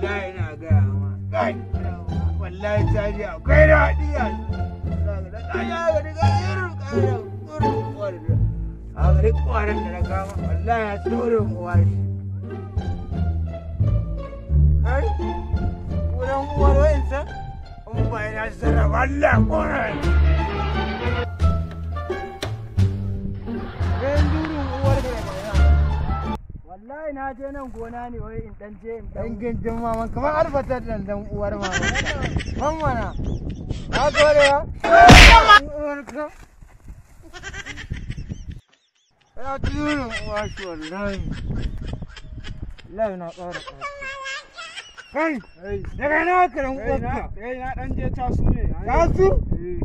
Wallahi ina gaya ma. Kai. Wallahi caji akwai daɗi a gari kwarin da na kama wallahi ya tsoron uwa shi. Kai, wurin uwar wa'insa, in ba yana sarrafa Allah ƙoran. Ran durin uwar da wallahi na je nan gona ne wai in dan je in dan gindin maman kamar albatar dan dan uwar maman. Mamana. Ka gore ya? Uwarka. Ya durin uwa shi wallahi. Wallahi na ƙara ƙarfi. Kai, daga na karan uwarka. Kai na dan je tasu ne. Tasu?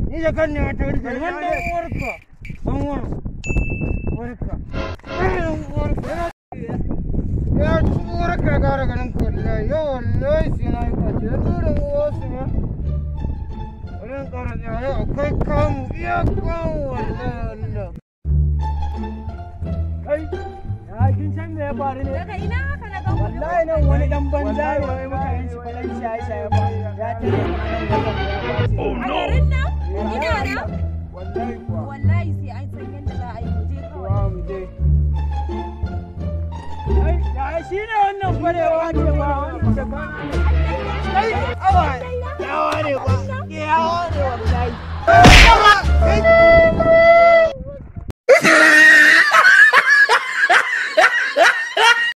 Ni da kan ne wata wuri wannan uwarka. Wannan uwarka. Uwarka. Ya ci uwarka gara ganin ka wallahi. Yau wallahi sai na yi kwace. Durin uwarsu ne. Wurin ƙara tsaya yau akwai kamu iya kamu wallahi wallahi. Kai, ya kin san me ya faru ne? Daga ina haka na gan Wallahi nan wani dan banza ne wai muka yi shi falan shaye shaye ba. Ya tare mu a nan wajen ya kwace. A garin nan? Ina nan? Wallahi kuwa. Wallahi sai an san yadda za a yi mu je kawai. Wa mu je. Ai, ya shi ne wannan kwarewa ce ba wannan da ba. Kai, awa. Yawa ne ba.